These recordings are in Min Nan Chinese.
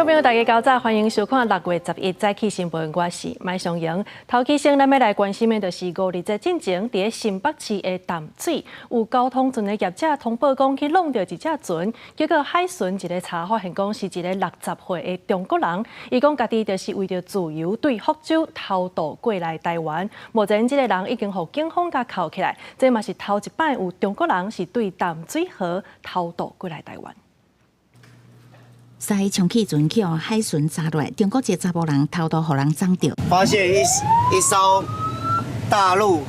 眾朋友大家較早，歡迎收看6月11早起新聞，我是麥尚瑩。頭起先，咱欲來關心的就是五日節進前，佇新北市的淡水，有交通船的業者通報講去挵著一隻船，結果海巡一个查發現講是一个60歲的中國人，伊講家己就是為著自由對福州偷渡過來台灣。目前這个人已經予警方共銬起來，這嘛是頭一擺有中國人是對淡水河偷渡過來台灣。駛充氣船去予海巡查落，中國一个查埔人偷渡予人摠著。發現一艘大陸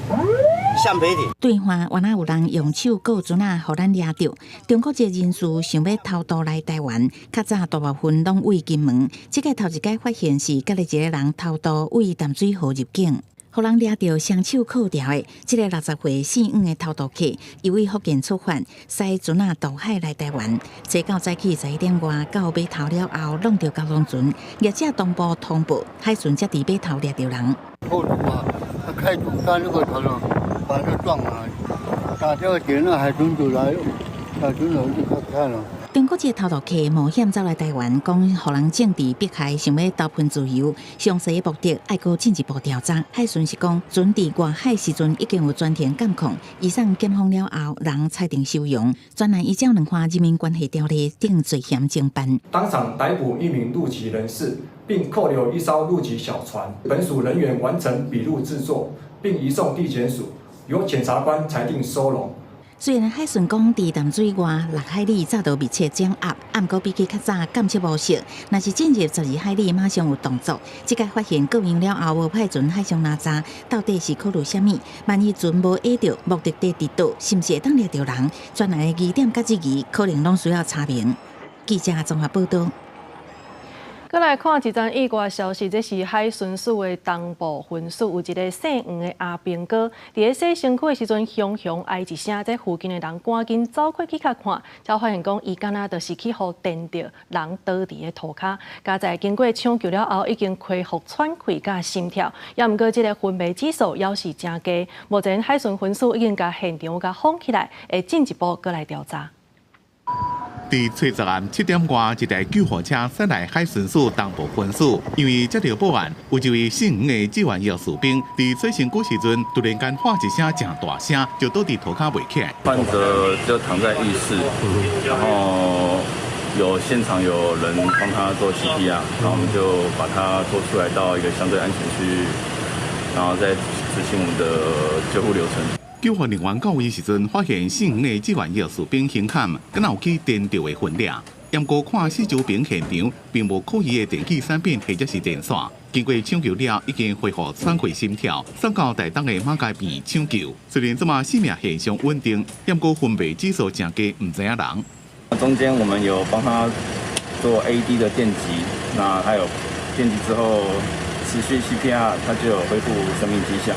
橡皮艇。對岸原來有人用手銬船仔，予咱掠著。中國籍人士想欲偷渡來台灣，較早大部分攏對金門。這個頭一擺發現是佮你一个人偷渡對淡水河入境。予人掠著雙手銬牢的這个60歲姓黃的偷渡客，伊對福建出發，駛船仔渡海來台灣。這到早起11點外，到碼頭了後，挵著交通船，業者同步通報，海巡才佇碼頭掠著人。偷渡啊，他開他那個頭把他撞了，打電話給那海巡組來，海巡組就看了。中國籍偷渡客冒險走來台灣，講予人政治迫害，想欲投奔自由。詳細目的愛閣進一步調查。海巡是講，船佇外海時陣已經有全程監控，移送檢方了後，人裁定收容。專案依照兩岸人民關係條例等罪嫌偵辦。當場逮捕一名陸籍人士，並扣留一艘陸籍小船。本署人員完成筆錄製作，並移送地檢署，由檢察官裁定收容。雖然海巡講佇淡水外6海里早就密切掌握，毋過比起較早監測模式，若是進入12海里，馬上有動作。這擺發現過樣了後，無派船海上攔查，到底是考慮啥物？萬一船無挨著目的地佇佗，是毋是會當掠著人？專案的疑點佮質疑，可能攏需要查明。記者綜合報道。閣來看一則意外消息，這是海巡署的東部分署有一个姓黃的阿兵哥，佇咧洗身軀的時陣，雄雄哀一聲，這附近的人趕緊走過去較看，才發現講伊敢若就是去予電著，人倒佇咧塗跤。佳哉經過搶救了後，已經恢復喘氣佮心跳，也毋過這个昏迷指數猶是誠低。目前海巡分署已經共現場共封起來，會進一步閣來調查。佇初十暗7點外，一台救護車駛來海巡署東部分署，因為接著報案，有一位姓黃的志願役士兵佇洗身軀時陣，突然間喊一聲誠大聲，就倒佇塗跤袂起來。患者就躺在浴室，然後有現場有人幫他做 CPR，然後我們就把他拖出來到一個相對安全區域，然後再執行我們的救護流程。救護人員到位時陣，發現姓黃的志願役士兵胸坎，敢若有去電著的痕跡。毋過看四周邊現場，並無可疑的電器產品或者是電線。經過搶救了，已經恢復喘氣心跳，送到台東的馬偕醫院搶救。雖然這馬生命現象穩定，毋過昏迷指數誠低，毋知影人。中間我們有幫他做 AED 的電擊，那他有電擊之後持續 CPR，他就有恢復生命跡象。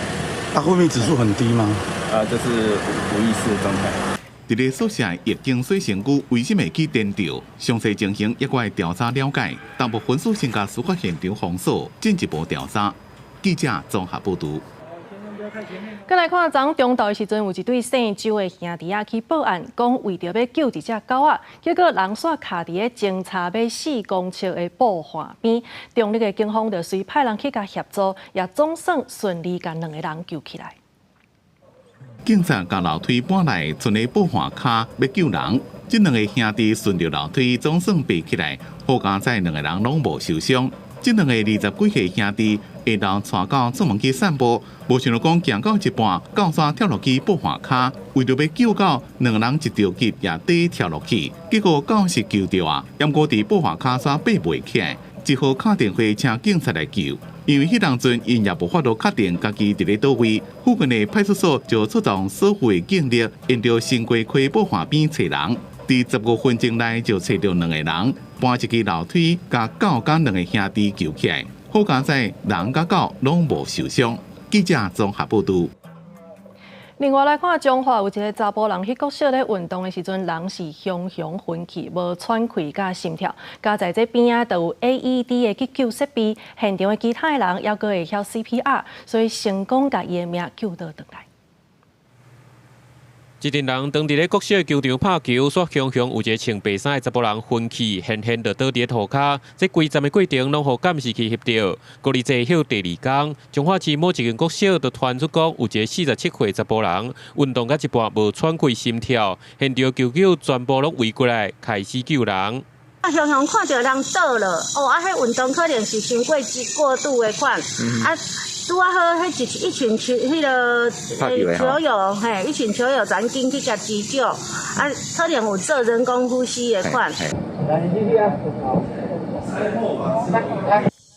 他昏迷指數很低嗎？啊，就是無意識的狀態。佇咧宿舍浴間洗身軀，為什麼會去電著？詳細情形猶閣愛調查了解。東部分署先共事發現場封鎖，進一步調查。記者綜合報導。閣來看，昨中晝的時陣，有一對姓周的兄弟仔去報案，講為著欲救一隻狗仔，結果人煞卡佇咧前差欲4公尺的布岸邊，中壢的警方就隨派人去共協助，也總算順利共兩个人救起來。警察共樓梯搬來，賰佇布岸跤欲救人，這兩个兄弟順著樓梯總算爬起來，好佳哉兩个人攏無受傷。這兩个20幾歲兄弟下晝帶狗出門去散步，無想著講行到一半，狗煞跳落去布岸跤，為著欲救狗，兩个人一著急也綴跳落去，結果狗是救著啊，毋過佇布岸跤煞爬袂起來，只好敲電話請警察來救。因為彼當陣𪜶也無法度確定家己佇咧佗位，附近的派出所就出動所有的警力，沿著新街溪布岸邊揣人。佇15分鐘內就揣著兩个人，搬一支樓梯，共狗佮兩个兄弟救起來。好佳哉人佮狗攏無受傷。記者綜合報導。另外來看，彰化有一个查埔人去國小咧運動的時陣，人是雄雄昏去，無喘氣佮心跳。佳哉這邊仔就有 AED 的急救設備，現場的其他的人猶閣會曉 CPR，所以成功共伊的命救倒轉來。一陣人當佇咧國小球場拍球，煞雄雄有一个穿白衫的查埔人昏去，現現就倒佇咧塗跤。這規站的過程攏予監視器翕著。五二節歇第二工，彰化市某一間國小就傳出講，有一个47歲查埔人運動到一半無喘氣心跳，現場求救全部攏圍過來開始救人。啊，雄雄看著人倒了，哦，啊，彼運動可能是傷過過度的款，啊。拄仔好，彼一群球，彼个球友，嘿，一群球友趕緊去共急救，啊，可能有做人工呼吸的款。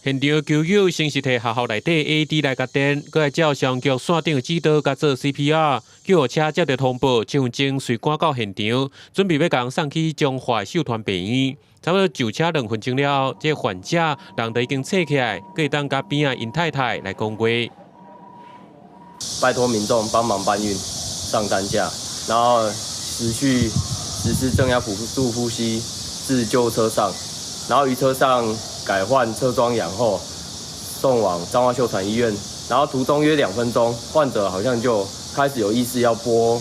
現場求救先是提學校內底 AED 來共電，閣來照消防局線頂指導共做 CPR。救護車接著通報，張靜隨趕到現場，準備欲共送去彰化秀傳病院。差不多上車2分鐘了後，這个患者人就已經醒起來，閣會當佮邊仔𪜶太太來講話。拜託民眾幫忙搬運上擔架，然後持續實施正壓輔助呼吸至救護車上，然後於車上改換側裝氧後送往彰化秀傳醫院，然後途中約2分鐘，患者好像就開始有意識要撥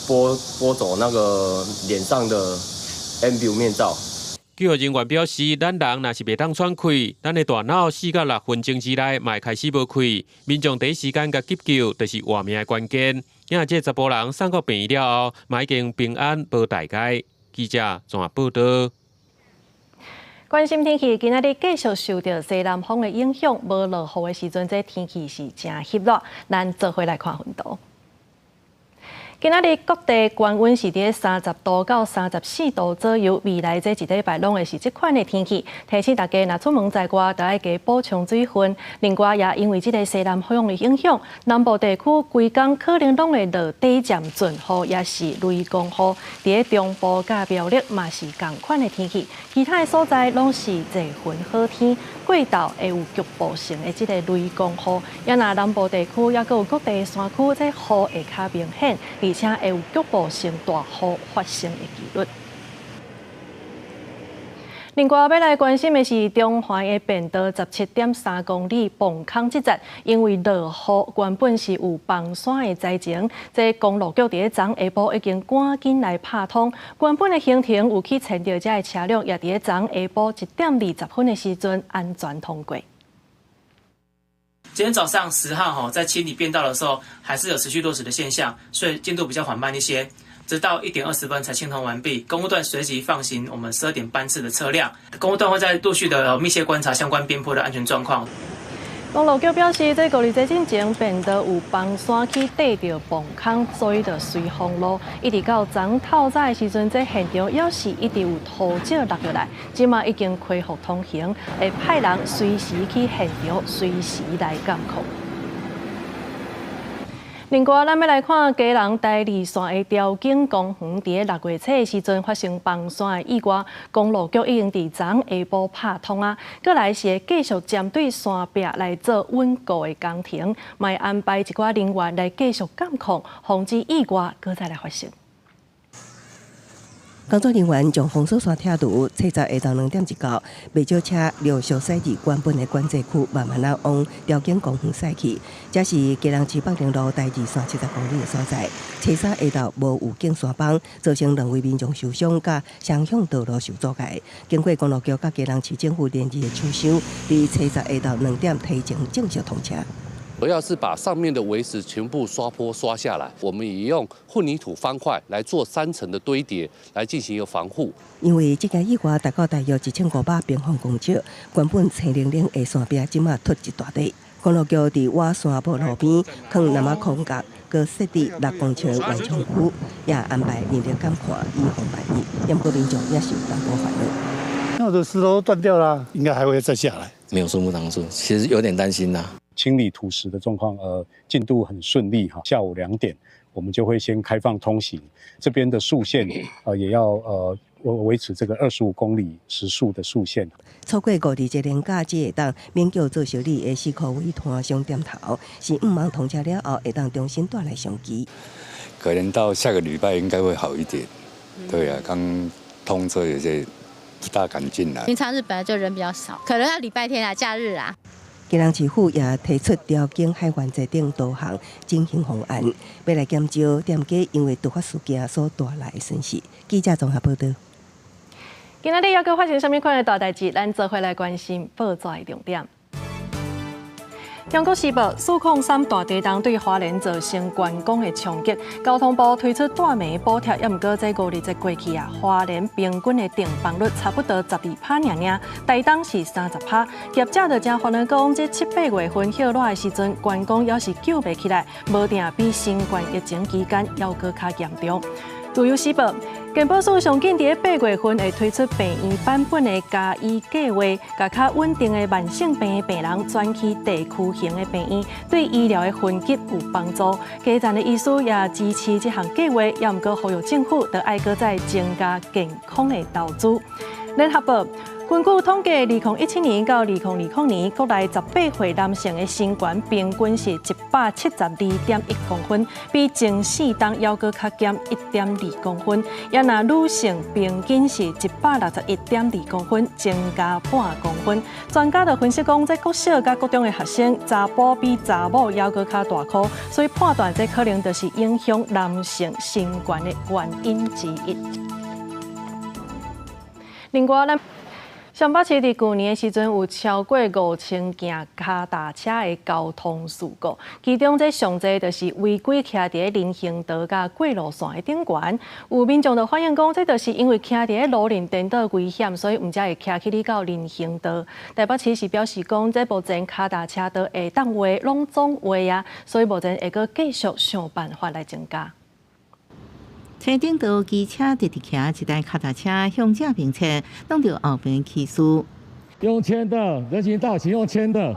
撥走那個臉上的 Ambu 面罩。救護人員表示，咱人若是袂當喘氣，咱的大腦4到6分鐘之內嘛會開始無氣。民眾第一時間共急救，就是活命的關鍵。今仔這查埔人送到病院了後，嘛已經平安無大礙。記者綜合報導。關心天氣，今仔日繼續受著西南風的影響，無落雨的時陣，這天氣是誠翕熱。咱做伙來看雲圖。今仔日各地高溫是佇30度到34度左右，未來這一禮拜攏會是這款的天氣。提醒大家，若出門在外，著愛加補充水分。另外，也因為這个西南風的影響，南部地區規工可能攏會落短暫陣雨，抑是雷公雨。佇咧中部佮苗栗嘛是仝款的天氣，其他的所在攏是濟雲好天，過晝會有局部性的這个雷公雨。也若南部地區，抑閣有各地山區，這雨會較明顯。而且會有局部性大雨發生的幾率。另外，欲來關心的是中環的便道17.3公里崩空這節，因為落雨，原本是有崩山的災情，這公路局佇咧昨下晡已經趕緊來拍通，原本的行程有去牽著遮的車輛，也佇咧昨下晡1點20分的時陣安全通過。今天早上10號吼，在清理便道的時候，還是有持續落石的現象，所以進度比較緩慢一些，直到1點20分才清通完畢。工務段隨即放行我們12點班次的車輛，工務段會再陸續的密切觀察相關邊坡的安全狀況。公路局表示，這五日節進前便道有崩山去綴著崩空，所以就隨封路。一直到昨透早的時陣，這現場猶是一直有土石落落來，這馬已經恢復通行，會派人隨時去現場，隨時來監控。另外，咱欲來看基隆台二線的潮境公園，佇咧6月初的時陣發生崩山的意外，公路局已經佇昨下晡拍通啊，閣來是會繼續針對山壁來做穩固的工程，嘛會安排一寡人員來繼續監控，防止意外閣再來發生。工作人員將封鎖線拆除，初十下晝2點一到，袂少車陸續駛入原本的管制區，慢慢仔往潮境公園駛去。這是基隆市北寧路台二線70公里的所在。初三下晝無預警山崩，造成兩位民眾受傷，佮雙向道路受阻礙。經過公路局佮基隆市政府連日的搶修，佇初十下晝2點提前正式通車。主要是把上面的圍石全部刷坡刷下來，我們也用混凝土方塊來做3層的堆疊，來進行一個防護。因為這件意外達到大約1500平方公尺，原本青零零的山壁，這馬凸一大塊。公路局佇瓦山坡路邊囥藍仔空格，閣設置6公尺的緩衝區，也安排人力監看，以防萬一。不過民眾也是有淡薄煩惱。那的石頭斷掉了，應該還會再下來。沒有樹木擋住，其實有點擔心啦。清理土石的狀況，進度很順利哈。下午2點，我們就會先開放通行，這邊的速限，也要維持這個25公里時速的速限。錯過五二節連假，才會當免叫做修理的四箍委託商店頭，是毋望通車了後會當重新帶來商機。可能到下個禮拜應該會好一點。對啊，剛通車有些不大敢進來。平常日本來就人比較少，可能要禮拜天啊，假日啊。基隆市府也提出調整海灣這等多項整形方案，欲來減少店家因為突發事件所帶來的損失。記者綜合報導。今仔日猶閣發生啥物款的大代誌？咱做伙來關心報紙的重點。中國時報403大地動對花蓮造成觀光的衝擊，交通部推出帶暝補貼，猶毋過這五日節過去啊，花蓮平均的訂房率差不多12趴爾爾，台東是30趴。業者就誠煩惱講，這七八月份歇熱的時陣，觀光猶是救袂起來，無定比新冠疫情期間猶閣較嚴重。自由時報，健保署上緊佇八月份會推出病院版本的加醫計劃，共較穩定的慢性病的病人轉去地區型的病院，對醫療的分級有幫助。基層的醫師也支持這項計劃，猶毋過呼籲政府著愛閣再增加健康的投資。聯合報。根據統計，2017年到2020年，國內18歲男性的身懸平均是172.1公分，比前四冬猶閣較減1.2公分。也若女性平均是161.2公分，增加半公分。專家就分析講，這國小佮國中的學生，查埔比查某猶閣較大箍，所以判斷這可能就是影響男性身懸的原因之一。另外，咱雙北市佇舊年的時陣有超過5000件跤踏車的交通事故，其中這上濟就是違規騎佇人行道佮過路線的頂懸。有民眾就反映講，這就是因為騎佇路面顛倒危險，所以毋才會騎去哩到人行道。台北市是表示講，這目前跤踏車道會當畫攏總畫啊，所以目前會閣繼續想辦法來增加。車頂道機車直直騎，一台跤踏車向正邊切，擋著後邊騎士。用牽的，人行道請用牽的。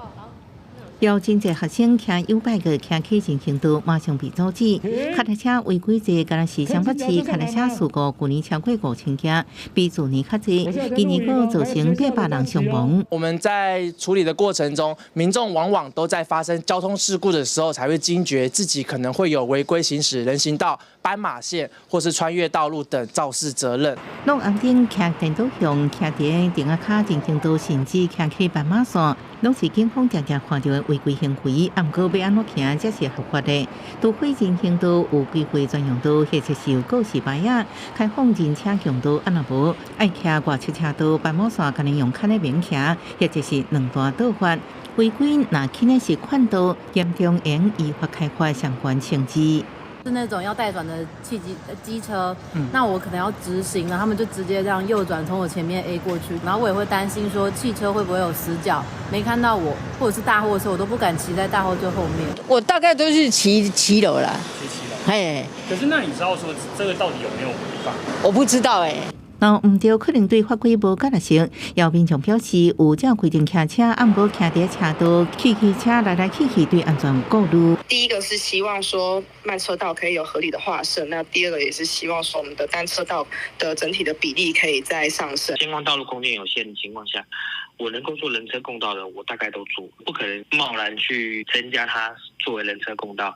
有真濟學生騎YouBike騎去人行道，馬上被阻止。跤踏車違規濟，敢若是雙北市跤踏車事故，舊年超過5000件，比去年較濟。今年閣造成800人傷亡。我們在處理的過程中，民眾往往都在發生交通事故的時候，才會驚覺自己可能會有違規行駛人行道、斑馬線或是穿越道路等肇事責任。攏紅燈騎顛倒向，騎佇釘仔跤人行道，甚至騎去斑馬線，攏是警方定定看著的違規行為。啊，毋過欲按怎騎才是合法的？除非人行道有規劃專用道，或者是有告示牌仔，開放人車共道，啊若無愛騎外側車道、斑馬線，干焦用牽的免騎，或者是兩段倒法。違規若輕的是勸導，嚴重會依法開罰相關懲治。是那種要帶轉的汽機機車，那我可能要直行，然後他們就直接這樣右轉從我前面 A 過去，然後我也會擔心說汽車會不會有死角，沒看到我，或者是大貨車，我都不敢騎在大貨車後面。我大概都是騎騎樓啦，騎騎樓。嘿，可是那你知道說這個到底有沒有違法？我不知道欸。若毋對，可能對法規無較熟。有民眾表示，有照規定騎車，啊毋過騎佇車道，汽機車來來去去，對安全有顧慮。第一個是希望說慢車道可以有合理的劃設，那第二個也是希望說我們的單車道的整體的比例可以再上升。現況道路空間有限的情況下，我能夠做人車共道的，我大概都做，不可能貿然去增加它作為人車共道，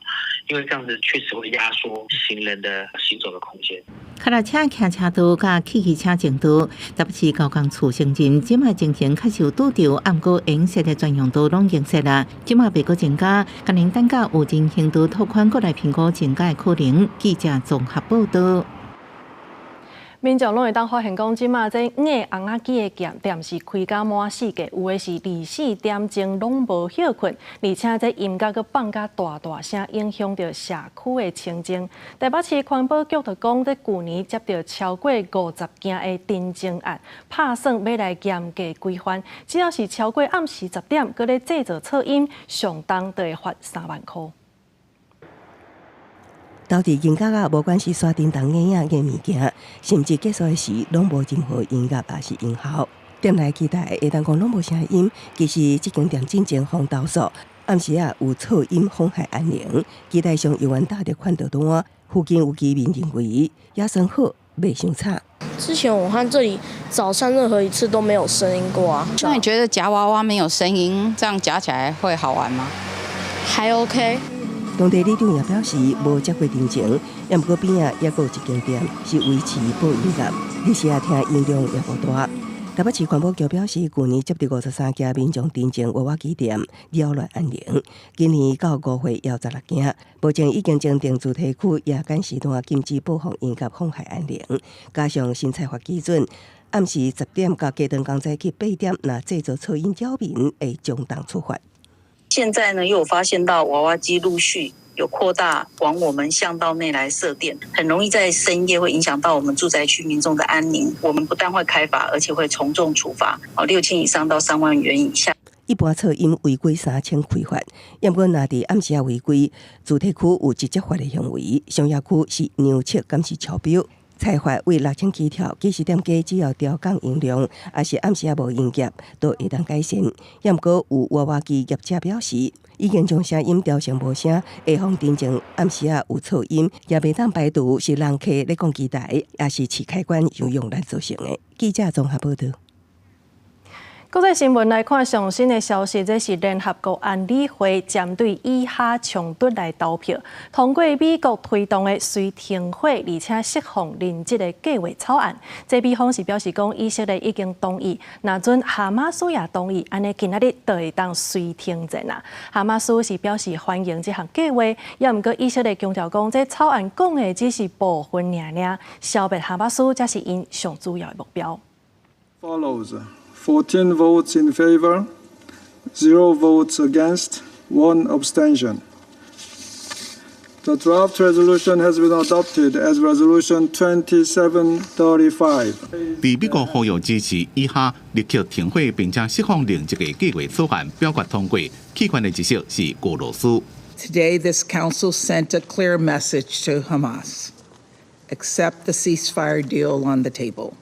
因為這樣子確實會壓縮行人的行走的空間。跤踏車騎車道佮汽機車前道，台北市高工處承認，這馬情形較受拄著，毋過應設的專用道攏應設啦。這馬袂閣增加，可能等甲有人行道拓寬，閣來評估增加的可能。記者綜合報導。民眾攏會當發現講，這馬這硬尪仔機的店店是開甲滿四界，有的是24點鐘攏無歇睏，而且這音樂閣放甲大大聲，影響著社區的清靜。台北市環保局就講，這舊年接著超過50件的偵偵案，拍算欲來嚴格規範，只要是超過暗時10點，閣咧製造噪音，上重就會罰3萬箍。投佇銀角仔，無管是山頂動影影物件，甚至結束的時，攏無任何音樂抑是音效。店內期待會當講攏無聲音，其實這間店進前予投訴，暗時仔有噪音妨害安寧。期待上猶原打著勸導單，附近有居民認為也算好，袂傷吵。之前我看這裡早上任何一次都沒有聲音過啊。那你覺得夾娃娃沒有聲音，這樣夾起來會好玩嗎？還 OK。當地里長也表示無接過陳情，毋過邊仔猶閣有一間店是維持播音樂，彼時仔聽音量也無大。台北市環保局表示，舊年接著53件民眾陳情娃娃機店擾亂安寧，今年到5月有16件，目前已經增訂住宅區夜間時段禁止播放音樂妨害安寧，加上新裁罰基準，暗時10點到隔頓工早起8點，若製造噪音擾民，會將重處罰。現在呢，又有發現到娃娃機陸續有擴大往我們巷道內來設點，很容易在深夜會影響到我們住宅區民眾的安寧。我們不但會開罰，而且會從重處罰，哦，6000以上到3萬元以下。一般噪音違規3000開罰，毋過若佇暗時仔違規，住宅區有直接罰的行為，商業區是量測監視超標。裁罰為6000起跳，其實店家只要調降音量，抑是暗時仔無營業，都會當改善。毋過有娃娃機業者表示，已經將聲音調成無聲，下方陳情暗時仔有噪音，也袂當排除是人客咧講機台，抑是試開關傷用力造成的。記者綜合報導。國際新聞來看上新的消息，這是聯合國安理會針對以哈衝突來投票，通過美國推動的隨停火而且釋放人質的計劃草案。這美方是表示講，以色列已經同意，若準哈馬斯也同意，按呢今仔日就會當隨停戰啊。哈馬斯是表示歡迎這項計劃，也毋過以色列強調講，這草案講的只是部分爾爾，消滅哈馬斯才是𪜶上主要的目標。 Follows. 14 votes in favor, 0 votes against, 1 abstention. The draft resolution has been adopted as Resolution 2735. 佇美國呼籲支持以哈立刻停火並且釋放人質的計劃草案表決通過，棄權的一席是俄羅斯。 Today, this council sent a clear message to Hamas. Accept the ceasefire deal on the table.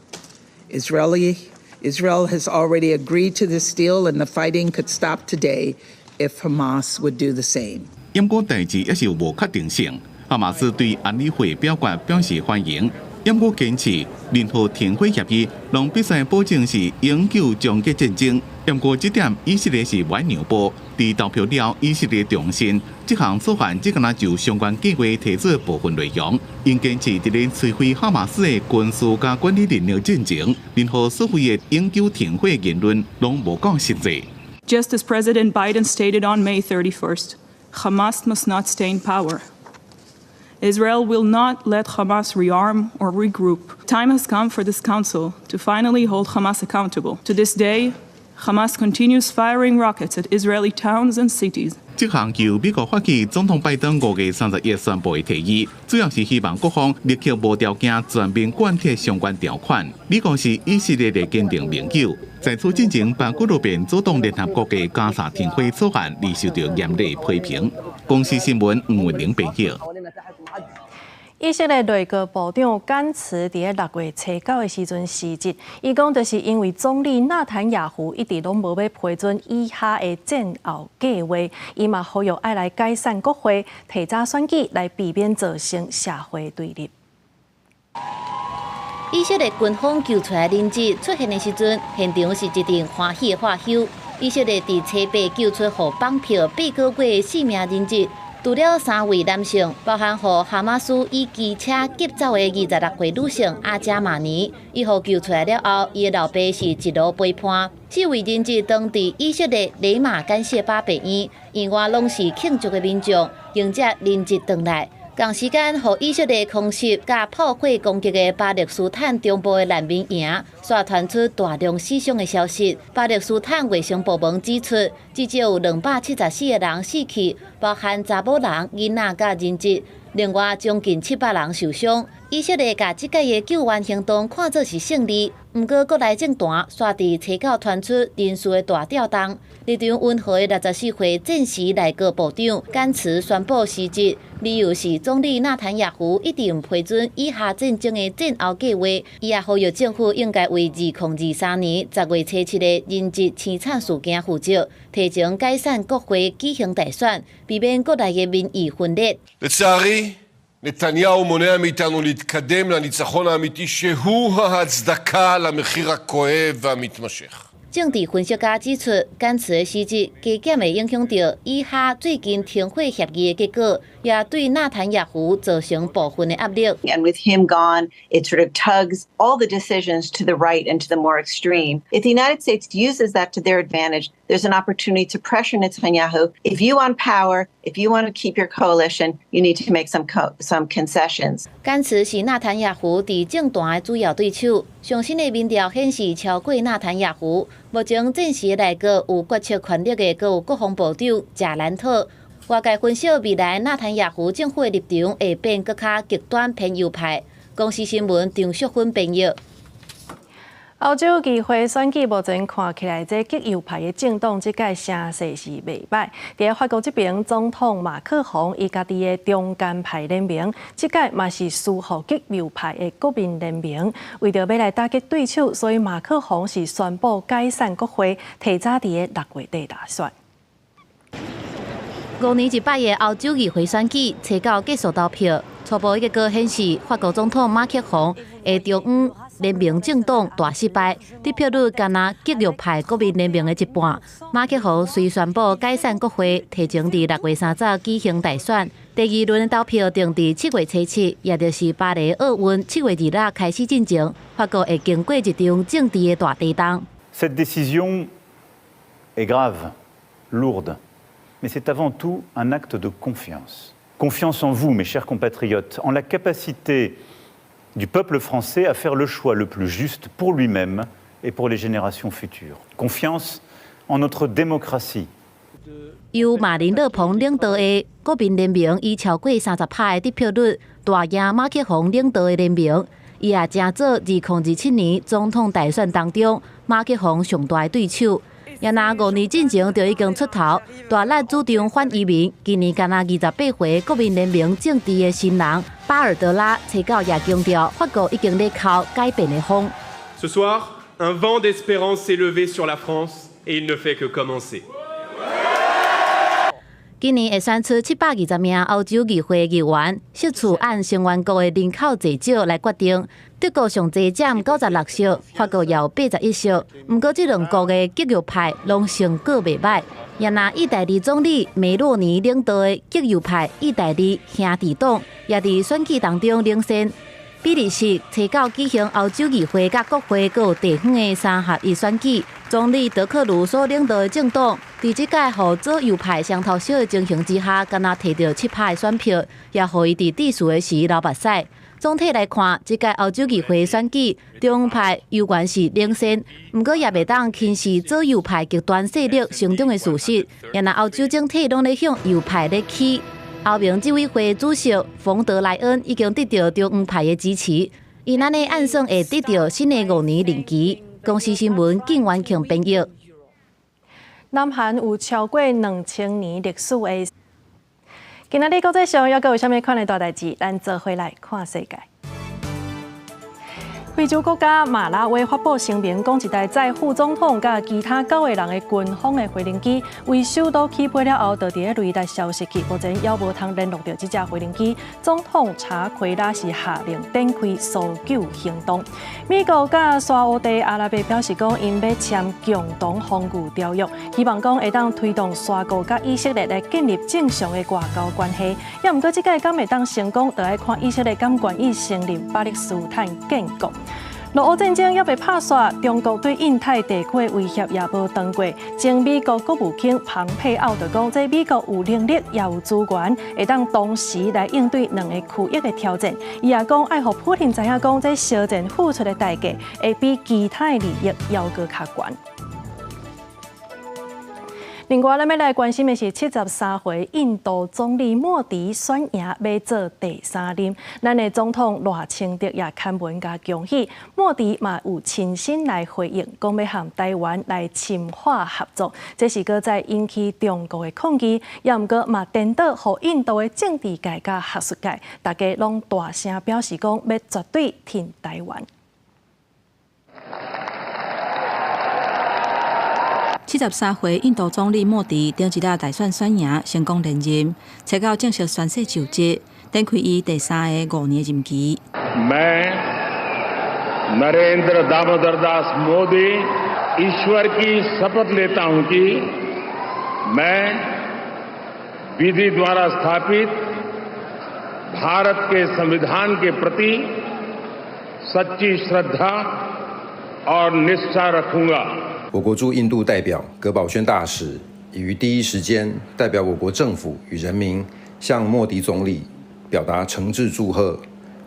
Israel has already agreed to this deal, and the fighting could stop today if Hamas would do the same. 毋過代誌猶是有無確定性。哈馬斯對安理會表決表示歡迎，毋過堅持任何停火協議，攏必須保證是永久終結戰爭。毋過這點以色列是袂讓步，佇投票了，以色列重申，這項草案只敢若就相關計劃提出部分內容，𪜶堅持佇咧摧毀哈馬斯的軍事佮管理能力進前，任何所謂的永久停火言論攏無夠實際。 Just as President Biden stated on May 31st, Hamas must not stay in power. Israel will not let Hamas rearm or regroup. Time has come for this council to finally hold Hamas accountable. To this day, Hamas continues firing rockets at Israeli towns and cities. 這項由美國發起總統拜登5月31宣布的提議，主要是希望各方立刻無條件全面貫徹相關條款。美國是以色列的堅定盟友，在此進前，包括變阻擋聯合國的加沙停火草案，而受到嚴厲批評。公視新聞吳文玲編譯。以色列內閣部長甘茨佇咧6月初9的時陣辭職，伊講就是因為總理納坦雅胡一直攏無欲批准以哈的戰後計劃，伊嘛呼籲愛來解散國會，提早選舉來避免造成社會對立。以色列軍方救出來人質出現的時陣，現場是一陣歡喜的喝搝。以色列佇初八救出予綁票8個月的四名人質。除了三位男性，包含予哈馬斯以機車劫走的26歲女性阿加瑪尼，伊予救出來了後，伊的老爸是一路陪伴。四位人質當佇以色列雷馬干謝巴病院，院外攏是慶祝的民眾，迎接人質轉來。仝時間，予以色列空襲佮炮火攻擊的巴勒斯坦中部的難民營，煞傳出大量死傷的消息。巴勒斯坦衛生部門指出，至少有274個人死去，包含查某人、囡仔佮人質。另外，將近700人受傷。以色列共這擺的救援行動看做是勝利，毋過國內政壇煞佇初九傳出人事的大調動。立場溫和的64歲戰時內閣部長甘茨宣布辭職，理由是總理納坦雅胡一直毋批准以哈戰爭的戰後計劃。伊也呼籲政府應該為2023年10月初7的人質凄慘事件負責，提前解散國會舉行大選，避免國內的民意分裂。 לצערי, נתניהו מונע מאיתנו להתקדם לניצחון האמיתי שהוא ההצדקה למחיר הכואב והמתמשך. 政治分析家指出，甘茨的辭職加減會影響著以哈最近停火協議的結果，也對納坦雅胡造成部分的壓力。 And with him gone, it sort of tugs all the decisions to the right and to the more extreme. If the United States uses that to their advantage, there's an opportunity to pressure Netanyahu. If you want power, if you want to keep your coalition, you need to make some concessions. 甘茨是納坦雅胡佇政壇的主要對手。上新的民調顯示超過納坦雅胡。目前戰時內閣有決策權力的，閣有國防部長賈蘭特。外界分析，未來納坦雅胡政府的立場會變閣較極端偏右派。公視新聞張淑芬編譯。歐洲議會選舉目前看起來，這極右派的政黨這屆聲勢是袂䆀。佇法國這邊，總統馬克宏伊家己的中間派聯盟，這屆嘛是輸予極右派的國民聯盟。為著欲來打擊對手，所以馬克宏是宣布解散國會，提早佇6月底大選。5年一擺的歐洲議會選舉，初九結束投票，初步結果顯示，法國總統馬克宏的中央聯盟政黨大失敗，得票率干焦極右派國民聯盟的一半。馬克宏隨宣布解散國會，提前佇6月30舉行大選。第二輪投票定佇7月初7，也就是巴黎奧運7月26開始進行。法國會經過一場政治的大地動。 Cette décision est grave, lourde, mais c'est avant tout un acte de confiance. Confiance en vous, mes chers compatriotes, en la capacité du peuple français à faire le choix le plus juste pour lui-même et pour les générations futures. Confiance en notre démocratie. 由馬林勒龐領導的國民聯盟以超過30%的得票率大贏馬克宏領導的聯盟，伊也成做2027年總統大選當中馬克宏上大的對手。也若5年進前就已經出頭，大力主張反移民。今年干焦28歲國民聯盟政治的新人巴爾德拉，初九也強調，法國已經咧哭改變的風。 Ce soir, un vent d'espérance s'est levé sur la France et il ne fait que commencer. 今年會選出720名歐洲議會議員，席次按成員國的人口濟少來決定。德國上濟佔96席，法國也有81席。毋過這兩國的極右派攏成果袂䆀。也若意大利總理梅洛尼領導的極右派意大利兄弟黨，也佇選舉當中領先。比利時初九舉行歐洲議會佮國會閣有地方的三合一選舉，總理德克魯所領導的政黨，佇這屆予左右派雙頭燒的情形之下，干焦摕著7%的選票，也予伊佇致辭的時流目屎。總體來看，這屆歐洲議會選舉，中派猶原是領先，毋過也袂當輕視左右派極端勢力成長的事實。也若歐洲整體攏咧向右派咧趨。歐盟執委會主席馮德萊恩已經得著中央派的支持，伊按呢按算會得著新的5年任期。公視新聞靳元慶編譯。南韓有超過2000年歷史的。今仔日國際上猶閣有啥物款的大代誌？咱做伙來看世界。非洲國家馬拉維發布聲明，講一台載副總統佮其他九個人的軍方的飛行機，為首都起飛了後，就佇咧雷達消失去，目前猶無通聯絡著這隻飛行機。總統查奎拉是下令展開搜救行動。美國佮沙烏地阿拉伯表示講，𪜶欲簽共同防禦條約，希望講會當推動沙國佮以色列來建立正常的外交關係。也毋過這屆敢會當成功，就愛看以色列敢願意承認巴勒斯坦建國。俄烏戰爭猶未拍煞，中國對印太地區的威脅也無斷過。前美國國務卿龐佩奧就講，這美國有能力也有資源，會當同時來應對兩个區域的挑戰。伊也講，愛予普丁知影講，這相戰付出的代價會比其他的利益猶閣較懸。另外，咱欲來關心的是73歲印度總理莫迪選贏，欲做第三任。咱的總統賴清德也刊文共恭喜，莫迪嘛有親身來回應，講欲和台灣來深化合作。這是閣再引起中國的抗議，也毋過嘛顛倒，予印度的政治界佮學術界，大家攏大聲表示講，欲絕對挺台灣。 73歲印度總理莫迪頂一日大選選贏，成功連任，初九正式宣誓就職，展開伊第三个5年任期。 मैं नरेंद्र दामोदर दास मोदी ईश्वर की शपथ लेता हूं कि मैं विधि द्वारा स्थापित भारत के संविधान के प्रति सच्ची श्रद्धा और निष्ठा रखूंगा。我國駐印度代表葛寶軒大使已於第一時間代表我國政府與人民向莫迪總理表達誠摯祝賀，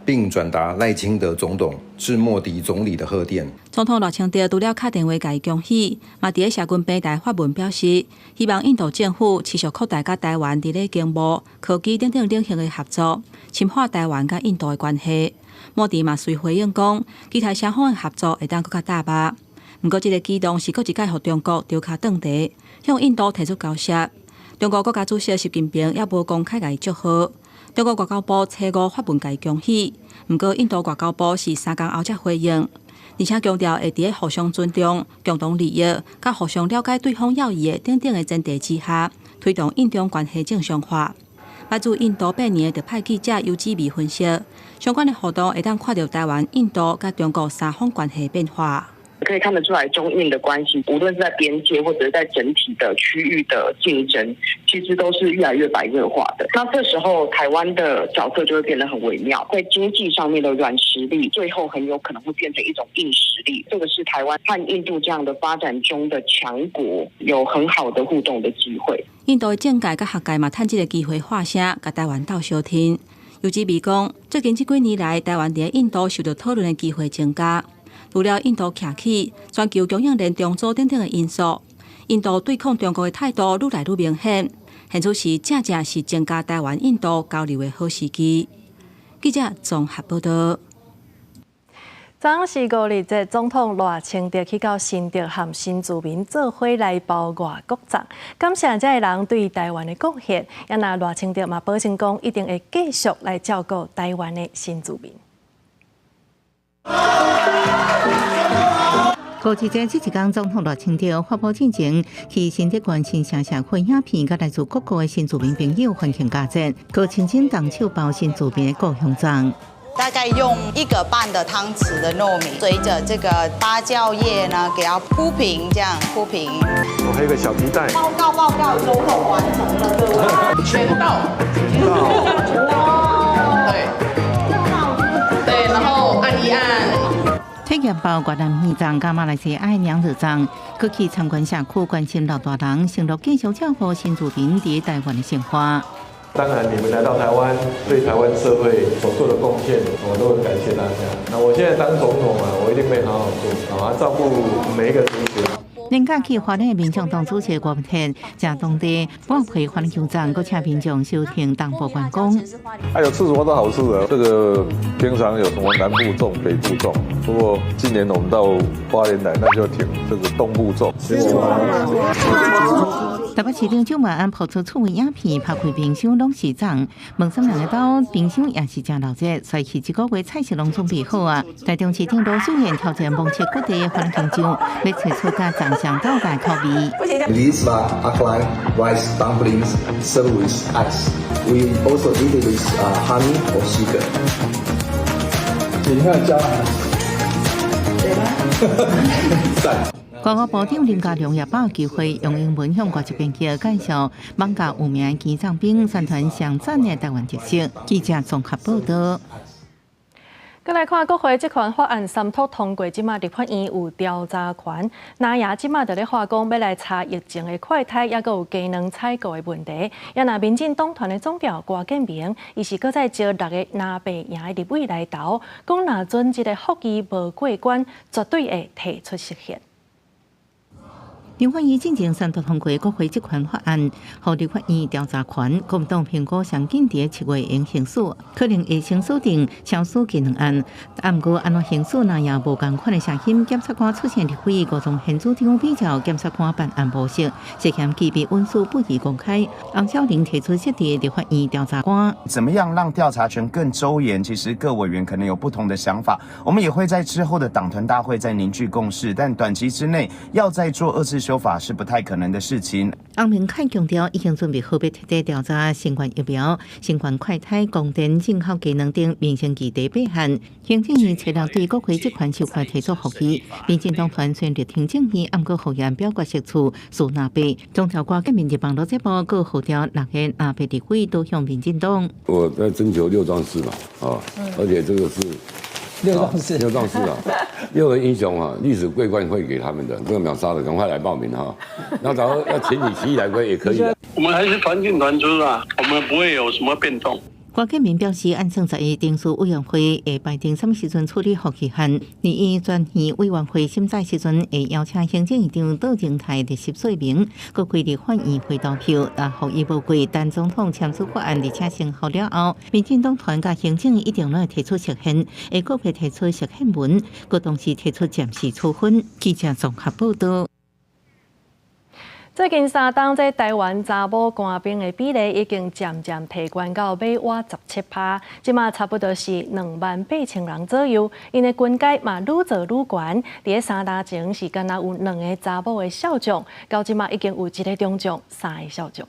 並轉達賴清德總統致莫迪總理的賀電。總統賴清德除了敲電話共伊恭喜，嘛佇咧社群平台發文表示，希望印度政府持續擴大佮台灣佇咧經貿、科技等等領域的合作，深化台灣佮印度的關係。莫迪嘛隨回應講，期待雙方的合作會當閣較踏步。毋過，這个舉動是閣一擺予中國著跤轉茶，向印度提出交涉。中國國家主席習近平猶無公開共伊祝賀。中國外交部初五發文共伊恭喜，毋過印度外交部是3工後才回應，而且強調會佇咧互相尊重、共同利益、佮互相了解對方要義的等等的前提之下，推動印中關係正常化。來自印度8年的特派記者尤子美分析，相關的活動會當看著台灣、印度佮中國三方關係變化。可以看得出來，中印的關係，無論是在邊界或者是在整體的區域的競爭，其實都是越來越白熱化的。那這時候，台灣的角色就會變得很微妙，在經濟上面的軟實力，最後很有可能會變成一種硬實力。這個是台灣和印度這樣的發展中的強國有很好的互動的機會。印度的政界佮學界嘛，趁這个機會發聲，共台灣鬥相挺。尤子美講，最近這幾年來，台灣佇印度受到討論的機會增加。除了印度徛起全球供應鏈重組等等的因素，印度對抗中國的態度愈來愈明顯。現此時正正是增加台灣印度交流的好時機。記者綜合報道。昨是五日節，總統賴清德去到新竹和新住民做伙來包外國粽，感謝這个人對台灣的貢獻。也若賴清德嘛保證講，一定會繼續來照顧台灣的新住民。五二節這一工，總統賴清德發布進前去新竹縣新城社區影片，佮來自各國的新住民朋友歡慶佳節，閣親身動手包新住民的故鄉粽。大概用1個半的湯匙的糯米，隨著這個芭蕉葉呢，給它鋪平，這樣鋪平。我還有個小皮帶。報告報告，總統完成了，各位。全到。全到。對。對，然後按一按。體驗包越南魚粽、佮馬來西亞娘惹粽，閣去參觀社區，關心老大人，承諾繼續照顧新住民佇台灣的生活。當然，你們來到台灣，對台灣社會所做的貢獻，我都很感謝大家。那我現在當總統啊，我一定會好好做，好照顧每一個族群。連假去花蓮民眾黨主席郭文鐵，食當地薄皮番薑粽，閣請民眾收聽東部觀光。哎呦，吃什麼都好吃的。這個平常有什麼南部粽、北部粽，不過今年我們到花蓮來，那就挺這個東部粽。台北市長蔣萬安拋出趣味影片，拍開冰箱攏是粽，問啥人的兜冰箱也是誠鬧熱，衰去這個月菜色攏準備好啊！台中市長盧秀燕挑戰目測各地的番茄醬，欲揣出佮粽上鬥大口味。 These are aklan rice dumplings served with ice. We also eat it with honey or sugar. 你看加。對嗎？讚。外交部長林佳龍也把握機會，用英文向國際朋友介紹艋舺有名的雞粽餅，宣傳上讚的台灣特色。記者綜合報道。閣來看國會這款法案三讀通過，這馬立法院有調查權。藍營這馬佇咧話講，欲來查疫情的快篩，抑閣有雞卵採購的問題。也若民進黨團的總召郭建明，伊是閣再召六个藍白贏的立委來投，講若准這个復議無過關，絕對會提出釋憲。立法院進前三讀通過國會職權法案，予立法院調查權。國民黨評估上緊佇7月會行使，可能會先鎖定超市雞卵案。啊，毋過按怎行使，若也無仝款的聲音，檢察官出現立委吳宗憲主張比照檢察官辦案模式，涉嫌機密文書不宜公開。洪巧玲提出設置立法院調查官，怎麼樣讓調查權更周延？其實各委員可能有不同的想法，我們也會在之後的黨團大會再凝聚共識。但短期之內要再做二次修。修法是不太可能的事情。翁明凱強調，已經準備好欲徹底調查新冠疫苗、新冠快篩、供電、進口雞卵等民生議題八項。行政院初六對國會職權授權提出覆議，民進黨團雖然力挺正義，毋過覆議案表決席次輸藍白。總召郭台銘佇網路節目閣號召六个藍白立委倒向民進黨。我在徵求六壯士嘛，啊，而且這個是六壯士，六壯士啊，六個英雄啊，歷史桂冠會給他們的，這個秒殺的，趕快來報名哈。那假如要全體起義來歸也可以。我們還是團進團出啊，我們不會有什麼變動。郭台銘表示，按算11人事委員會會排定啥物時陣處理覆議案，而伊全院委員會審查時陣會邀請行政院長卓榮泰列席說明，閣開立法院會投票，若覆議無過，等總統簽署法案而且生效了後，民進黨團佮行政一定攏會提出釋憲，會閣會提出釋憲文，閣同時提出暫時處分。記者綜合報導。最近三冬，這台灣查某官兵的比例已經漸漸提懸到欲倚17%，這馬差不多是28,000人左右。𪜶的軍階嘛愈做愈懸，佇咧3冬前是干焦有2个查某的少將，到這馬已經有1个中將、3个少將。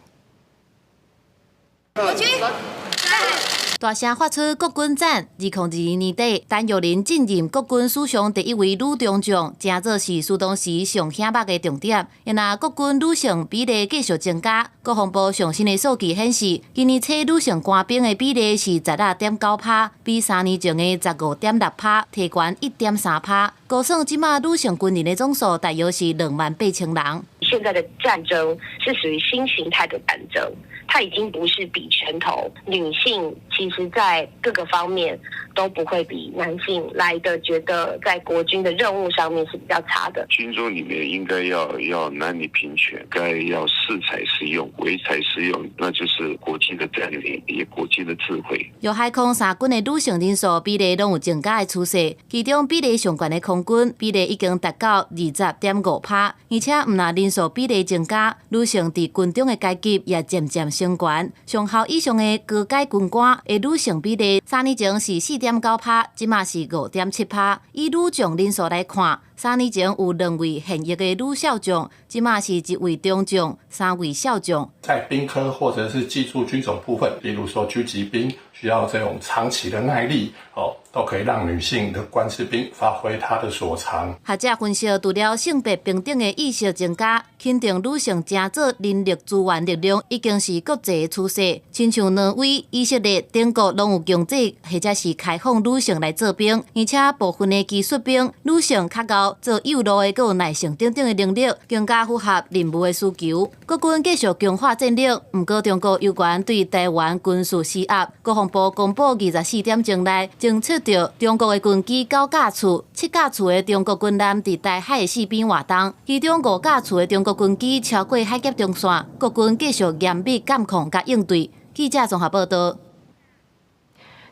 大聲發出國軍讚！2022年底，陳玉玲進任國軍史上第一位女中將，成做是蘇當時上顯目的重點。因若國軍女性比例繼續增加，國防部上新的數據顯示，今年初女性官兵的比例是16.9%，比3年前的15.6%提懸1.3%。估算這馬女性軍人的總數大約是28,000人。現在的戰爭是屬於新形態的戰爭。它已經不是比拳頭，女性其實在各個方面都不會比男性來的覺得在國軍的任務上面是比較差的。軍中裡面應該要男女平權，該要適才適用，唯才是用，那就是國際的戰略，也國際的智慧。陸海空三軍的女性人數比例攏有增加的趨勢，其中比例上懸的空軍比例已經達到20.5%，而且毋但人數比例增加，女性佇軍中的階級也漸漸升懸。上校以上的高階軍官的女性比例，3年前是4.9%，這馬是5.7%。以女將人數來看，3年前有2位現役的女少將，這馬是1位中將、3位少將。在兵科或者是技術軍種部分，比如說狙擊兵，需要這種長期的耐力，哦，都可以讓女性的關士兵發揮她的所長。學者分析，除了性別平等的意識增加，肯定女性成做人力資源力量已經是國際的趨勢。親像挪威、以色列等國攏有強制或者是開放女性來做兵，而且部分的技術兵女性較𠢕做幼路的，閣有耐性等等的能力，更加符合任務的需求。國軍繼續強化戰力，毋過中國有關對台灣軍事施壓，國防部公布24點鐘內偵測到中國的軍機9架次、7架次的中國軍艦佇台海的四邊活動，其中5架次的中國軍機超過海峽中線，國軍繼續嚴密監控佮應對。記者綜合報導。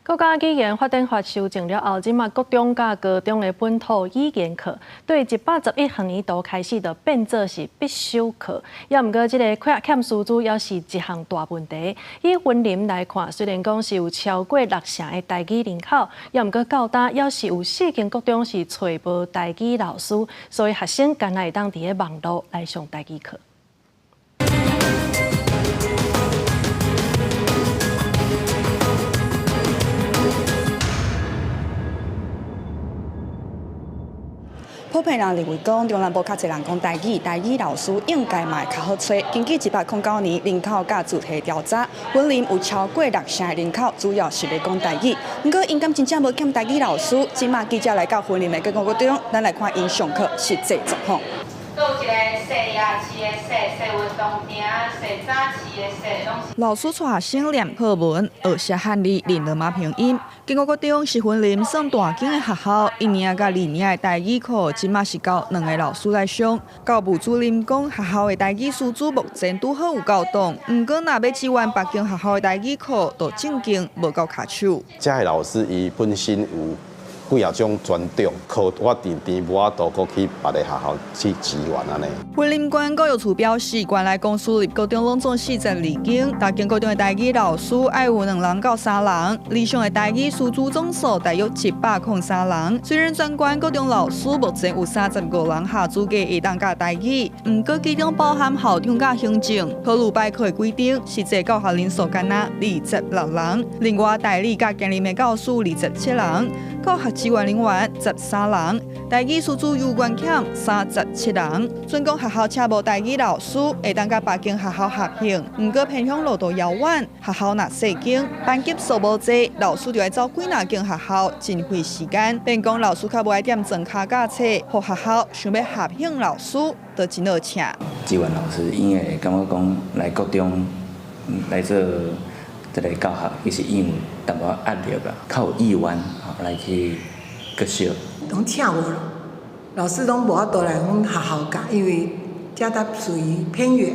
國家語言發展法修正了後，這馬國中佮高中的本土語言課，對111學年度開始就變做是必修課。也毋過，這个欠師資猶是一項大問題。以雲林來看，雖然講是有超過6成的台語人口，也毋過到今猶是有4間國中是揣無台語老師，所以學生干焦會當佇咧網路來上台語課。普遍人認為講，中南部較濟人講台語，台語老師應該嘛會較好揣。根據109年人口佮住宅調查，雲林有超過6成的人口主要是咧講台語。毋過，𪜶敢真正無欠台語老師？這馬記者來到雲林的國中，咱來看𪜶上課實際狀況。老師帶學生念課文、學寫漢字、認羅馬拼音。建國國中是雲林算大間的學校，一年佮二年的台語課，這馬是交兩个老師來上。教務主任講，學校的台語師資目前拄好有夠當，毋過若欲支援別間學校的台語課，就正經無夠跤手。遮的老師伊本身有幾仔種專長，靠我定定無法度閣去別个學校去支援按呢。雲林縣教育處表示，原來公私立高中攏總42間，逐間高中的台語老師愛有兩人到三人，理想的台語師資總數大約103人。雖然全縣高中老師目前有35人合資格會當教台語，毋過其中包含校長佮行政，考慮擺課的規定，實際教學人數干焦26人。另外代理佮兼任的教師27人，教學支援人員13人，台語師資猶原欠37人。準講學校請無台語老師，會當佮別間學校合併，毋過偏鄉路途遙遠，學校若細間，班級數無濟，老師就愛走幾若間學校，真費時間。變講老師較無愛踮莊跤教冊，予學校想欲合併老師，都真好請。支援老師𪜶會感覺講來國中來做這个教學，其實𪜶有淡薄仔壓力啦，較有意願吼來去繼續。攏請無，老師攏無法度來阮學校教，因為遮搭屬於偏遠。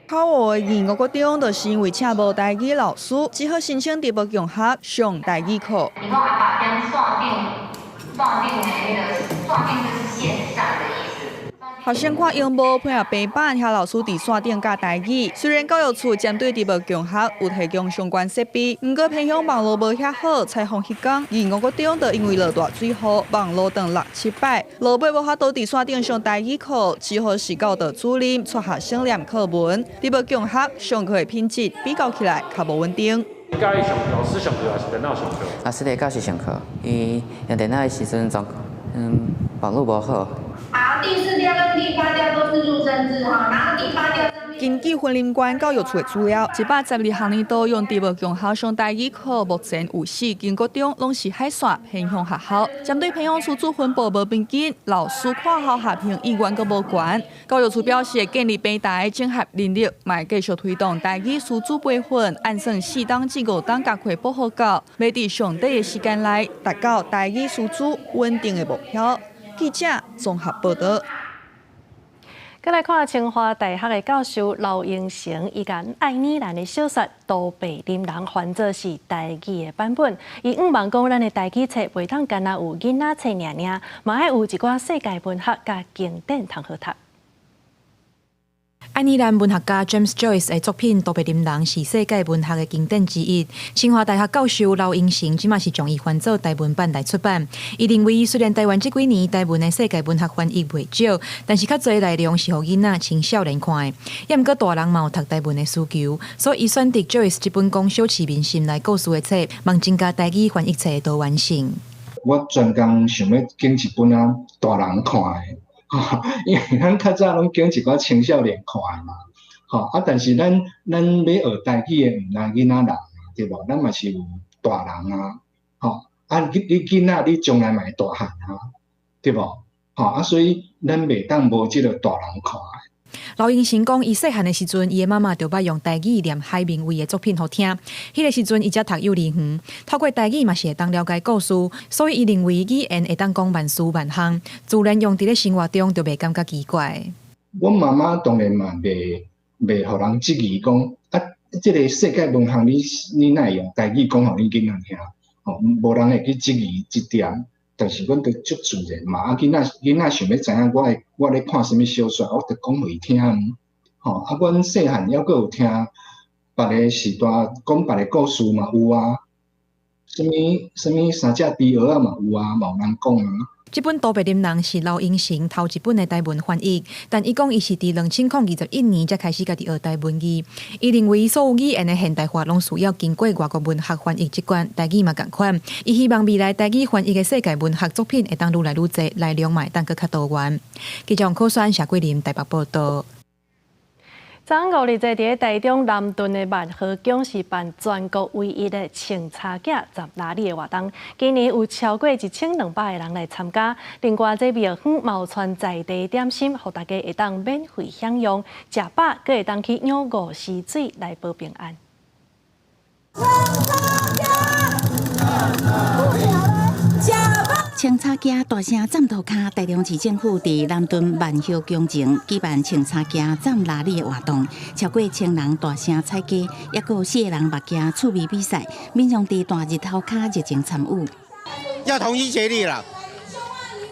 口誤的義五國中，就是因為請無台語老師，只好申請直播共學上台語課。你講阿爸踮線頂，線頂的彼个線頂就是線上的意思。學生看螢幕配合平板，遐老師佇線頂教台語。雖然教育處針對直播共學有提供相關設備，毋過偏鄉網路無遐好，採訪彼工，義五國中就因為落大水雨，網路斷六七擺，落尾無法度佇線頂上台語課，只好是教導主任帶學生念課文。直播共學上課的品質比較起來較無穩定。佮意上老師上課還是電腦上課？老師咧教師上課，伊用電腦的時陣狀網路無好。好，第四調跟第八調都是入聲字哈，然後第八調。根據雲林縣教育處的資料，112學年度用直播共學上台語課，目前有四間國中攏是海線偏鄉學校。針對偏鄉師資分布無平均，老師跨校合併意願閣無懸。教育處表示，會建立平台整合人力，嘛會繼續推動台語師資培訓，按算4冬至5冬加課補予夠，欲佇上短的時間內達到台語師資穩定的目標。記者綜合報導。閣來看清華大學的教授劉英成，伊共愛爾蘭的小說《都柏林人》翻做是台語的版本。伊向望講，咱的台語冊袂當干焦有囡仔冊爾爾，嘛愛有一寡世界文學佮經典通好讀。愛爾蘭文學家 James Joyce 的作品《都柏林人》是世界文學的經典之一。清華大學教授劉英成這馬是將伊翻做台文版來出版。伊認為，雖然台灣這幾年台文的世界文學翻譯袂少，但是較濟內容是予囡仔、青少年看的。抑毋過大人嘛有讀台文的需求，所以伊選擇 Joyce 這本講小市民心內故事的冊，望增加台語翻譯冊的多元性。我專工想欲揀一本仔大人看的。因為咱較早攏揀一寡青少年看的嘛，吼啊！但是咱欲學台語的，毋但囡仔人啊，對無？咱嘛是有大人啊，吼啊！你囡仔你將來嘛會大漢啊，對無？吼啊！所以咱袂當無這个大人看的。劉英成講，伊細漢的時陣，伊的媽媽就捌用台語念海明威的作品予聽。彼个時陣，伊才讀幼兒園，透過台語嘛是會當了解故事，所以伊認為語言會當講萬事萬項，自然用佇咧生活中就袂感覺奇怪。阮媽媽當然嘛袂予人質疑講啊，這个世界文學你哪會用台語講予你囡仔聽？吼，無人會去質疑這點。但是阮都足自然嘛，啊，囡仔囡仔想欲知影我咧看啥物小說，我就講予伊聽。吼，啊，阮細漢猶閣有聽別个時代講別个故事嘛有啊，啥物啥物三隻豬蚵仔嘛有啊，嘛有人講啊。這本《都柏林人》是劉英成頭一本的台文翻譯，但伊講伊是佇2021年才開始家己學台文字。伊認為所有語言的現代化攏需要經過外國文學翻譯這關，台語嘛仝款。伊希望未來台語翻譯的世界文學作品會當愈來愈濟，內容嘛會當閣較多元。記者王可選、謝桂林台北報導。昨昏五日節佇咧台中南屯的萬和宮是辦全國唯一的穿柴仔十拉里的活動，今年有超過1200个人來參加。另外，這廟方嘛有傳在地點心，予大家會當免費享用，食飽閣會當去飲五時水來保平安。穿柴仔大聲站塗跤，台中市政府佇南屯萬和宮前舉辦穿柴仔站拉里的活動，超過千人大聲踩街，抑閣有四个人目鏡趣味比賽，民眾佇大日頭跤熱情參與。要同心協力啦，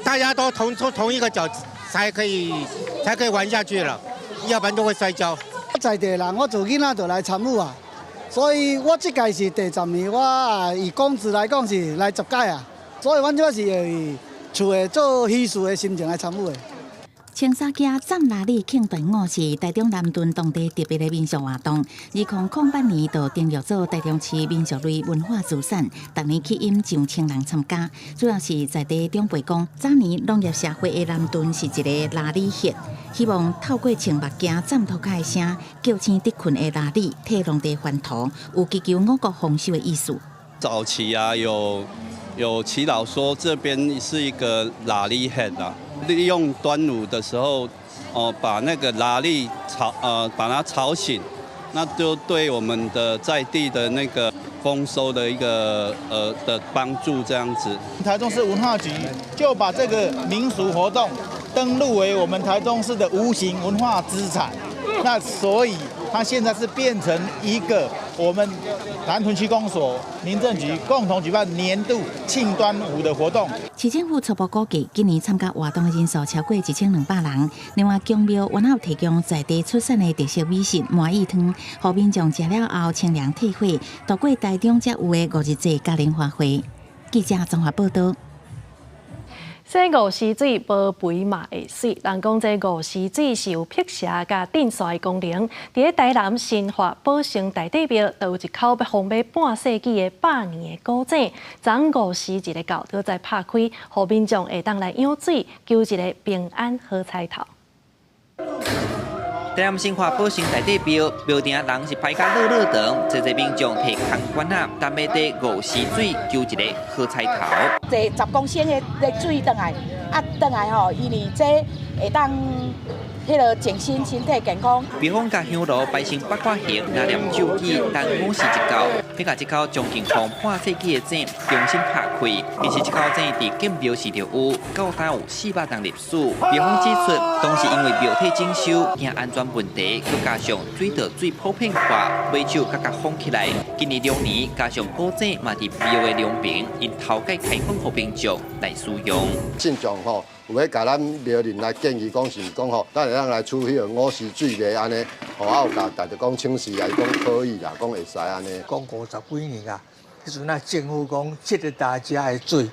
大家都同同一個腳才可以玩下去了，要不然都會摔跤。我在地人，我自囡仔就來參與啊，所以我這屆是第10年，我啊以公職來講是來10屆啊，所以阮這是會厝的做喜事的心情來參與的。穿紗仔欉蜊仔慶端午是台中南屯當地特別的民俗活動。2008年就登錄做台中市民俗類文化資產，逐年吸引上千人參加。主要是在地長輩講，早年農業社會的南屯是一个蜊仔穴，希望透過穿目鏡欉塗跤的聲，叫醒佇睏的蜊仔，替農地翻土，有祈求五穀豐收的意思。早期啊，有耆老說這邊是一個蜊仔穴啊。利用端午的時候，哦，把那個蜊仔吵，把它吵醒，那就對我們的在地的那個豐收的一個的幫助，這樣子。台中市文化局就把這個民俗活動登錄為我們台中市的無形文化資產，那所以它現在是變成一個我們南屯區公所、民政局共同舉辦年度慶端午的活動。市政府初步估計，今年參加活動的人數超過1200人。另外，宮廟原有提供在地出產的特色美食麻薏湯，予民眾食了後清涼退火，度過台中才有的五日節嘉年華會。記者綜合報道。洗五時水無肥嘛會媠，人講這五時水是有辟邪佮鎮煞的功能。佇咧台南新化寶成大帝廟，就有一口欲封欲半世紀的百年的古井，昨昏五時一个到，閣再拍開，予民眾會當來飲水，求一个平安好彩頭。台南新化寶成大帝廟廟埕人是排甲落落長，濟濟民眾提空罐仔，等欲佇五時水求一个好彩頭。坐10公升的水轉來，啊轉來吼，因為這會當彼个健身，身體健康。廟方共香爐擺成八卦形，拿念咒語，等五時一到，欲共這口將近封半世紀的井重新拍開。其實這口井佇建廟時就有，到今有400年歷史。廟方指出，當時因為廟體整修，驚安全問題，閣加上水道水普遍化，尾手閣共封起來。今年2年，加上古井嘛佇廟的兩邊，𪜶頭擺開放予民眾來使用。信眾吼，有咧共咱廟人來建議講是講吼，咱會當來取彼个五時水咧按呢，吼啊有共大家講請示啊，伊講可以啦，講會使按呢。講50幾年啊，彼陣啊政府講這个大家的水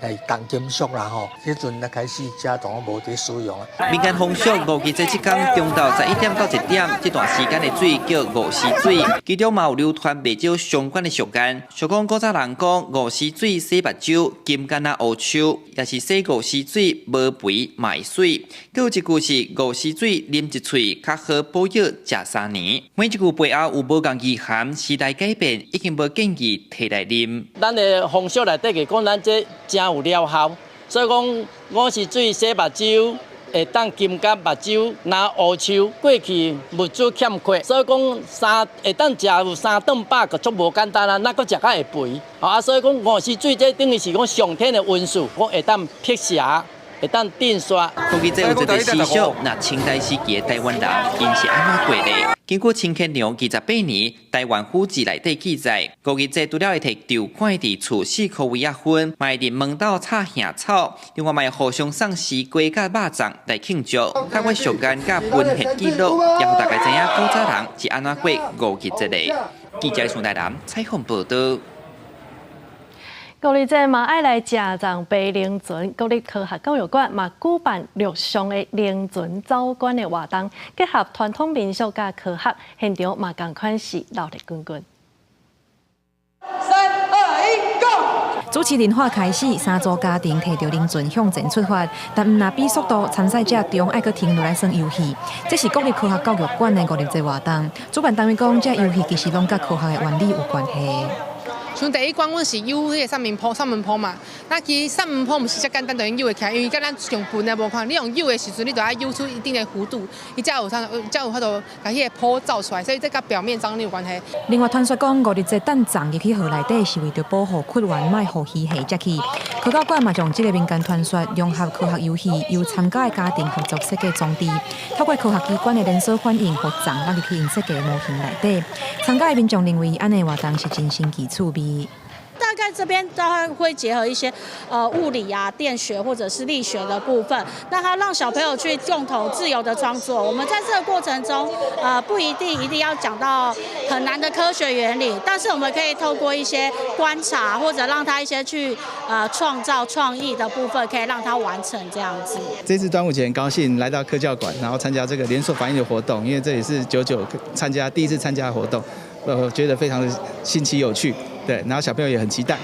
係重金屬啦吼，彼陣才開始遮當無佇使用啊。民間風俗五日節這天中晝11點到1點，這段時間的水叫五時水，其中嘛有流傳袂少相關的俗諺。俗講古早人講五時水洗目睭，金敢若烏樹，也是洗五時水無肥嘛會媠。閣有一句是五時水啉一喙，較好保養食3年。每一句背後有無仝意涵，時代改變已經無建議提來啉。咱的風俗內底講，咱這誠有療效，所以講五時水洗目睭會當金甲目睭若烏樹，過去物資欠缺，所以講三會當食有三頓飽，就足無簡單啦，哪閣食較會肥？啊，所以講五時水這等於是講上天的恩賜，講會當辟邪，會當鎮煞。估計這有一個思想，若清代時期的臺灣人，𪜶是按怎過的？經過清乾隆28年《臺灣府志》內底記載，五日節除了會提籌款佇厝4箍圍仔分，嘛會佇門斗插杏草，另外嘛會互相送絲瓜佮肉粽來慶祝。透過俗諺佮文獻記錄，也予大家知影古早人是按怎過五日節的。記者宋台南採訪報導。五日節嘛愛來食粽爬龍船，國立科學教育館嘛舉辦陸上的龍船走關的活動，結合傳統民俗佮科學，現場嘛仝款是熱鬧滾滾。三二一，Go！主持人話開始，三組家庭提著龍船向前出發，但毋若比速度，參賽者中愛閣停落來耍遊戲。這是國立科學教育館的五日節活動，主辦單位講，這遊戲其實攏佮科學的原理有關係。像第一關，阮是游彼个三面坡、三門坡嘛。那其實三門坡毋是遮簡單就用游會起來，因為佮咱用笨的無仝。你用游的時陣，你就愛游出一定的弧度，伊才有才有法度共彼个坡造出來，所以這佮表面張力有關係。另外，傳說講五日節擲粽入去河內底，是為著保護屈原莫予魚蝦食去。科教館嘛將這个民間傳說融合科學遊戲，由參加的家庭合作設計裝置，透過科學機關的連鎖反應，予粽落入去𪜶設計的模型內底。參加的民眾認為，按呢活動是真新奇趣味。大在這邊都會結合一些物理啊、電學或者是力學的部分，那他讓小朋友去共同自由的創作。我們在這個過程中，不一定一定要講到很難的科學原理，但是我們可以透過一些觀察或者讓他一些去創造創意的部分，可以讓他完成這樣子。這次端午節很高興來到科教館，然後參加這個連鎖反應的活動，因為這也是久久參加第一次參加的活動，我覺得非常的新奇有趣，對，然後小朋友也很期待。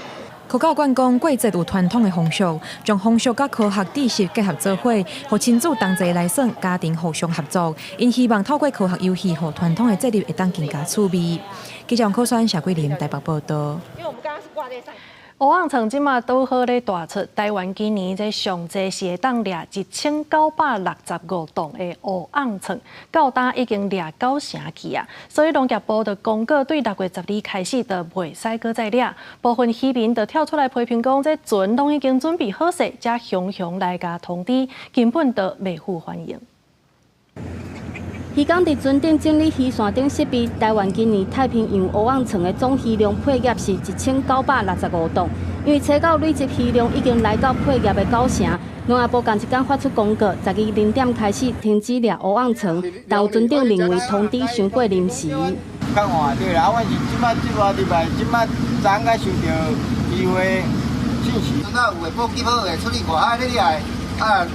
科教館講，過節有傳統的風俗，將風俗佮科學知識結合做伙，予親子同齊來耍，家庭互相合作。𪜶希望透過科學遊戲，予傳統的節日會當更加趣味。記者王可宣、謝桂林台北報道。烏甕蟲這馬拄好咧大出，台灣今年這上濟是會當掠1965檔的烏甕蟲，到今已經掠九成去啊！所以農業部就公告，對6月12開始就袂使閣再掠。部分漁民就跳出來批評講，這船攏已經準備好勢，才雄雄來共通知，根本就袂赴反應。漁工佇船頂整理漁線頂設備。台灣今年太平洋烏甕蟲的總漁量配額是1965檔，因為初九累積漁量已經來到配額的九成。農業部仝一工發出公告，12零點開始停止掠烏甕蟲，但有船長認為通知傷過臨時。較晚對啦，我是這擺這外禮拜，這擺昨昏才收著漁會信息。那有的報警好，會出去外海咧掠的，啊，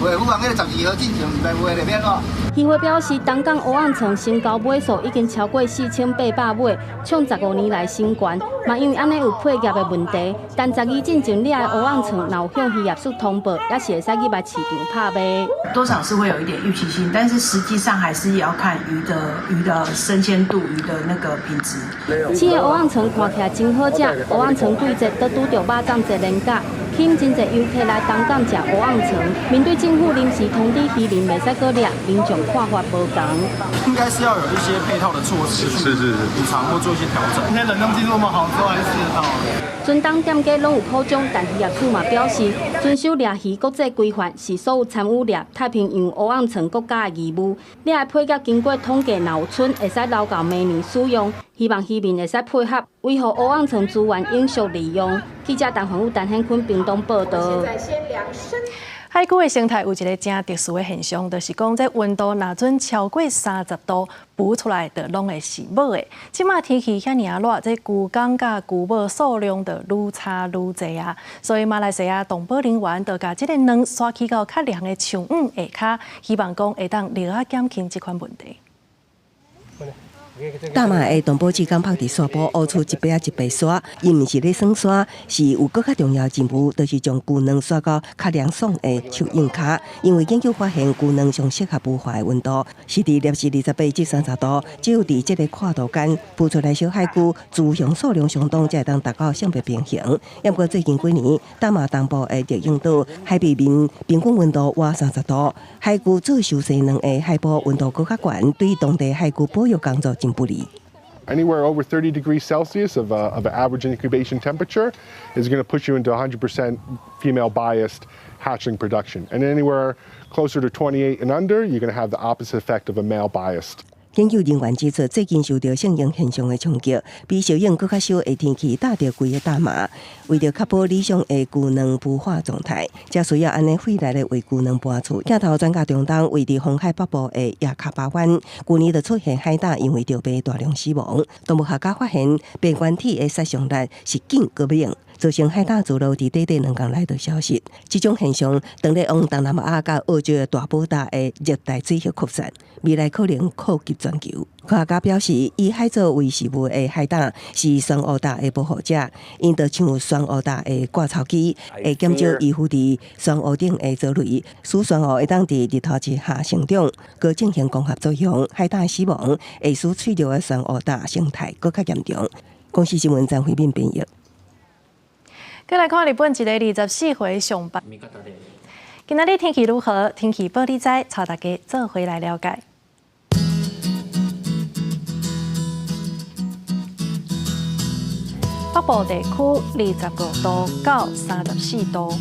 袂赴人彼個12號進前，毋知有的會變怎？漁會表示，東港烏甕蟲成交尾數已經超過4800尾，創15年來新高。嘛因為按呢有配額的問題，但12進前掠的烏甕蟲，若有向漁業署通報，也是會使入來市場拍賣。多少是會有一點預期性，但是實際上還是要看魚的生鮮度、魚的那個品質。這个烏甕蟲看起來真好食，烏甕蟲季節都拄著肉粽節連假，吸引真濟遊客來東港食烏甕蟲。面對政府臨時通知漁民袂使閣掠，民眾看法無仝。應該是要有一些配套的措施去補償或做一些調整。現在冷凍技術那麼好，之後還是吃得到。船東店家攏有苦衷，但漁業署嘛表示，遵守掠魚國際規範是所有參與掠太平洋烏甕蟲國家的義務。掠的配額經過統計，若有賰會使留到明年使用。希望漁民會使配合，維護烏甕蟲資源永續利用。記者陳宏武、陳顯坤屏東報導。海龜的生態有一个誠特殊的現象，就是講這溫度若準超過30度，孵出來就攏會是母的。這馬天氣遐爾仔熱，這龜公佮龜母數量就愈差愈濟啊。所以馬來西亞動保人員就共這个卵徙去到較涼的樹蔭下跤，希望講會當略仔減輕這款問題。大馬的動保志工拍佇沙埔挖出一塊仔一塊沙，伊毋是咧耍沙，是有閣較重要任務，就是將龜卵徙到較涼爽的樹蔭跤。因為研究發現，龜卵上適合孵化的溫度是佇攝氏28至30度，只有佇這个闊度間孵出來小海龜，雌雄數量相當，才會當達到性別平衡。毋過最近幾年，大馬東部的熱應島海平面平均溫度倚30度，海龜做受生卵的海埔溫度閣較懸，對當地海龜保育工作真不利。 Anywhere over 30 degrees Celsius of average incubation temperature is going to push you into 100% female biased hatchling production. And anywhere closer to 28 and under, you're going to have the opposite effect of a male biased. 研究人員指出，最近受著聖嬰現象的衝擊，比燒冷閣較燒的天氣罩著規个大馬，為著確保理想的龜卵孵化狀態，才需要按呢費力的為龜卵搬厝。鏡頭轉到中東，位佇紅海北部的亞喀巴灣，舊年就出現海膽因為著病大量死亡。動物學家發現，病原體的殺傷力是緊閣猛，造成海膽聚落佇短短2工內就消失。這種現象當咧往東南亞佮澳洲的大寶島的熱帶水域擴散，未來可能擴及全球。科學家表示，以海藻為食物的海膽是珊瑚礁的保護者，𪜶就像珊瑚礁的割草機，會減少依附佇珊瑚頂的藻類，使珊瑚會當佇日頭之下成長，閣進行光合作用。海膽死亡會使脆弱的珊瑚礁生態閣較嚴重。公視新聞張慧敏編譯。閣來看日本一个24歲上班。今仔日天氣如何？天氣報你知，帶大家做伙來了解。北部地區25度到34度，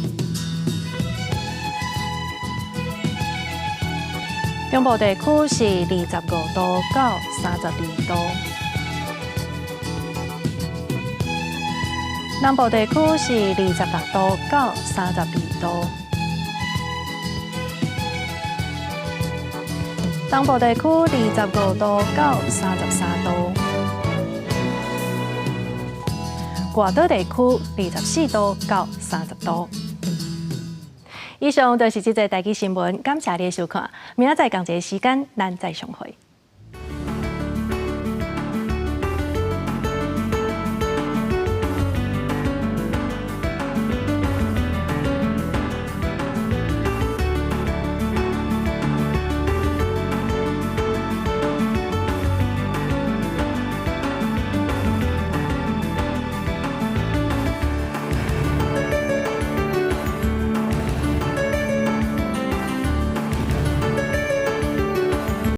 中部地區是25度到32度，南部地區是26度到32度。東部地區25度到33度。外島地區24度到30度。以上就是這節台語新聞，感謝你的收看。明仔載仝一个時間，咱再相會。